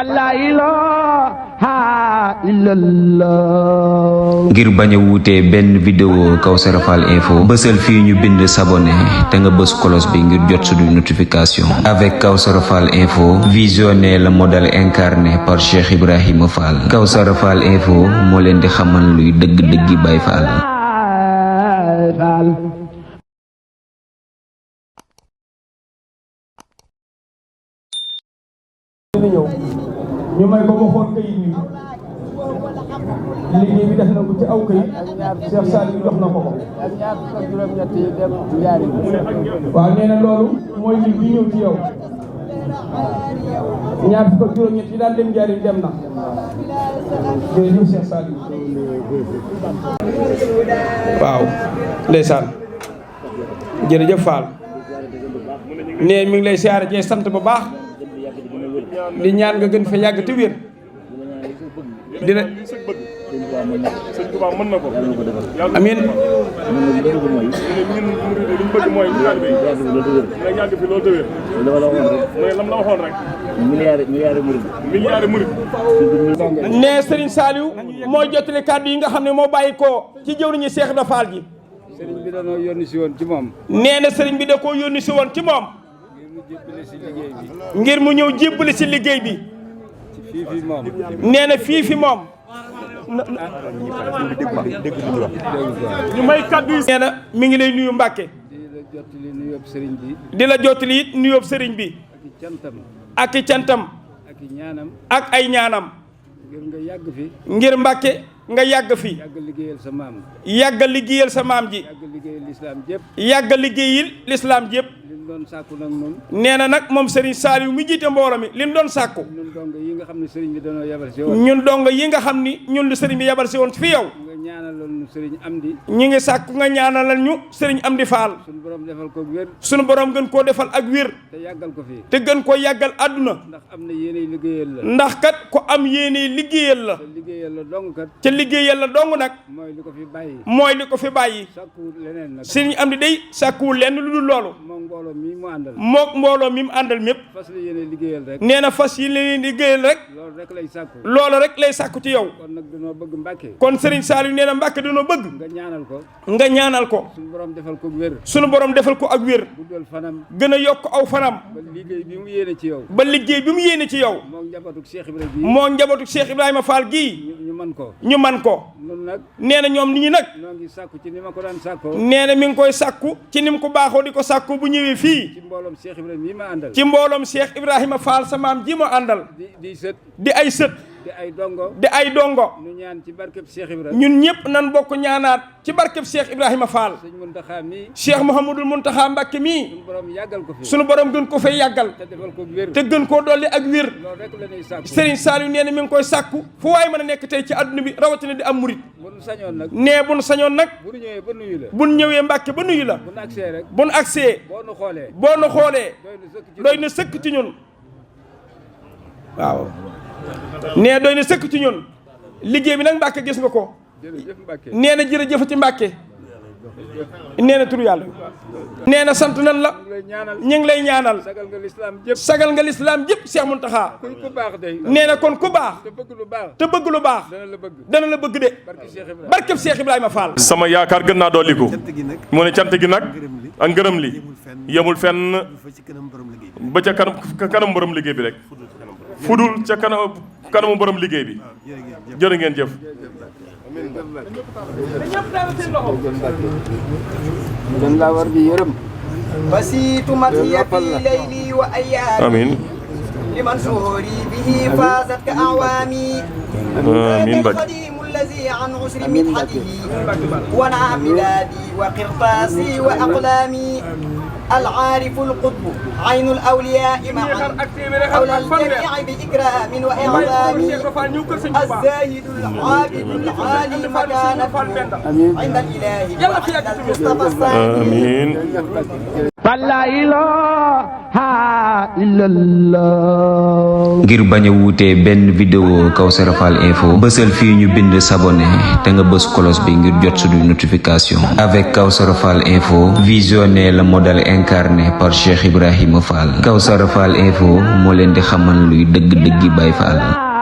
la ilaha illallah. ngir bañ a wuutee benn vidéo Kawsara Fall info bësal fii ñu bind s'abonner te nga bës cloche bi ngir jot suñu notification. Avec Kawsara Fall info, visionnez le modèle incarné par Cheikh Ibrahima Fall. Kawsara Fall info moo leen di xamal luy dëgg-dëggi Baay Fall. ñu may ko ba xool kayit bi liggéey bi def na ko ci aw kayit Cheikh Saliou jox na ko ko. waaw nee na loolu mooy lim bi ñëw ci yow ñaar fukk ak juróom-ñett yi daal dem jaari dem na jërëjëf Cheikh Saliou. waaw ndeysaan jërëjëf Fall nee mi ngi lay siyaare ci sant bu baax. di ñaan nga gën fa yàgg te wér dina sëñ Tuubaa mën na ko amiin ñun bëgg mooy nga yàgg fi loolu te wér mooy lam la waxoon rek milliard murid ne Serigne Saliou mooy jottali kàddu yi nga xam ne moo bàyyi koo ci jëwriñu Cheikh Ibra Fall ji sëriñ bi dañoo yónni si woon ci moom nee na sëriñ bi da koo yónni si woon ci moom ngir mu ñëw jébbali si liggéey bi nee na fii fi moom ñu may kàddu yi nee na mi ngi lay nuyu Mbàkke di la jottali it nuyoob sëriñ bi ak i cantam ak ay ñaanam ngir nga yàgg fi ngir Mbàkke nga yàgg fi yàgg liggéeyal sa maam yàgg liggéeyal sa maam ji yàgg liggéeyal lislaam jépp yàgg liggéeyil lislaam jépp doon sàkku nag moom nee na nag moom Serigne Saliou mi jiite mbooloo mi li mu doon sàkku ñun dong yi nga xam ne sëriñ bi dañoo yabal si woon ñun dong yi nga xam ni ñun lu sëriñ bi yabal si woon fi yow nga ñaanaloon ñu sëriñ Amdi ñi ngi sàkku nga ñaanalal ñu Serigne Amdi Fall suñu borom defal ko wér suñu borom gën koo defal ak wér te yàggal ko fi te gën koo yàggal àdduna ndax am na yéeney liggéeyal la ndax kat ko am yéene liggéeyal la te liggéeyal la dong kat te liggéeyal la dong nag mooy li ko fi bàyyi mooy li ko fi bàyyi sàkku leneen nag Serigne Amdi day sàkkuwul lenn lu dul loolu moom mbooloo mi mu àndal mook mbooloo mi mu àndal mépp fas la yéene liggéeyal rek nee na fas yi leen liggéeyal rek loolu rek lay sàkku loolu rek lay sàkku ci yow kon nag dañoo bëgg Mbàkke kon Serigne Saliou nee na Mbàkke dañoo bëgg nga ñaanal ko nga ñaanal ko suñu borom defal ko wér sunu borom defal ko ak wér guddal fanam gën a yokk aw fanam ba liggéey bi mu yéene ci yow ba liggéey bi mu yéene ci yow moom njabootu Cheikh Ibrahima bi moo njabootu Cheikh Ibrahima Fall gii ñu man ko ñu man ko nun nag nee na ñoom nit ñi nag ñoo ngi sàkku ci ni ma ko daan sàkkoo nee na mi ngi koy sàkku ci ni mu ko baaxoo di ko sàkku bu ñëwee fii ci mbooloom Cheikh Ibrahima yi ma àndal ci mbooloom Cheikh Ibrahima Fall sa maam ji mu àndal di sët di ay sët di ay dongo di ay dongo ñu ñaan ci barkeb Cheikh Ibrahima ñun ñëpp nan bokk ñaanaat ci barkeb Cheikh Ibrahima Fall sëñ Muntaxa mi Cheikh Mouhamadul Muntaxa Mbàkke mii suñu borom yàggal ko fi sunu borom gën ko fay yàggal te defal ko wér te gën koo dolli ak wér loolu rek la ñuy sàkku Serigne Saliou nee na mi ngi koy sàkku fu waaye mën a nekk tey ci àdduna bi rawatina di am murit bu nu sañoon nag nee bu nu sañoon nag bu nu ñëwee ba nuyu la bu nu ñëwee Mbàkke ba nuyu la bu nu agsee rek bu nu agsee boo nu xoolee boo nu xoolee doy na sëkk ci doy na sëkk ci ñun waaw nee doy na sëkk ci ñun liggéey bi nag Mbàkke gis nga ko jërëjëf Mbàkke nee na jërëjëf ci Mbàkke nee na turu yàlla nee na sant nan la ñu ngi lay ñaanal sagal nga lislaam jëpp sagal nga lislaam jëpp Cheikh Mountakha kuy ku baax day nee na kon ku baax te bëgg lu baax te bëgg lu baax dana la bëgg de barkeb Cheikh Ibrahima Fall sama yaakaar gën naa dolliku mu ne cant gi nag ak ngërëm li yemul fenn ba ca kanam borom liggéey bi rek fudul ca kanamu borom liggéey bi jërë ngeen jëf dañ laa war di yërëm بسيط مطية في ليلي وأيامي amiin لمن سهري به فازت كأعوامي amiin Mbàkke القديم الذي عن عسر مدحته ونعم بلادي وقرطاسي وأقلامي العارف القطب عين الأولياء معا أولى الجميع بإكرام وإعلام الزاهد العابد العالي مكانته عند الإله وعند المصطفى الصالح amiin la ilaha illallah. ngir bañ a wuutee benn vidéo Kawsara Fall info bësal fii ñu bind s'abonner te nga bës cloche bi ngir jot suñu notification. Avec Kawsara Fall info, visionnez le modèle incarné par Cheikh Ibrahima Fall. Kawsara Fall info moo leen di xamal luy dëgg-dëggi Baay Fall.